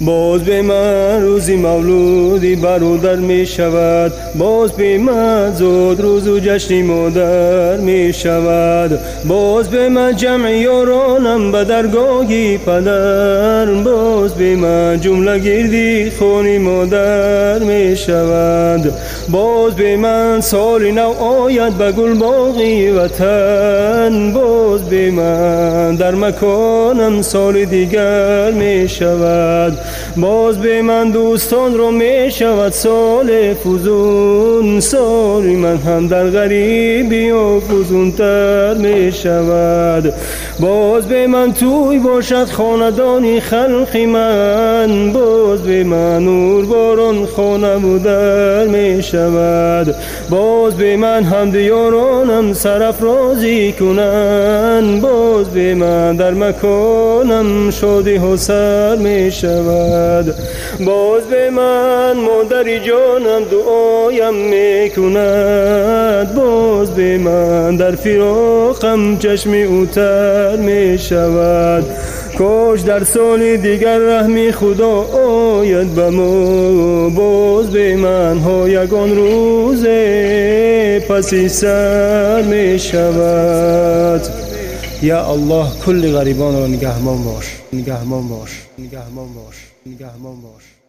Боз ба ман рӯзи мавлуди бародар мешавад, боз ба ман зуд рӯзу ҷашни модар мешавад, боз ба ман ҷамъи ёронам ба даргоҳи падар, боз ба ман ҷумла гирди хони модар мешавад, боз ба ман соли нав ояд ба гулбоғи ватан, боз ба ман дар маконам соли дигар мешавад, боз ба ман дӯстонро мешавад соли фузун, соли ман ҳам дар ғарибӣ фузунтар мешавад, боз ба ман тӯй бошад хонадони халқи ман, боз ба ман нурборон хона будар мешавад, боз ба ман ҳамдиёронам сарафрозӣ кунанд, боз ба ман дар маконам шодиҳо сар мешавад, боз ба ман модари ҷонам дуоям мекунад, боз ба ман дар фироқам чашми ӯ тар мешавад. Кош дар соли дигар раҳми Худо ояд ба мо, боз ба манҳо ягон рӯзе паси сар мешавад. Я Аллоҳ, кулли ғарибонро нигаҳбон бош, нигаҳбон бош, нигаҳбон бош, нигаҳбон бош.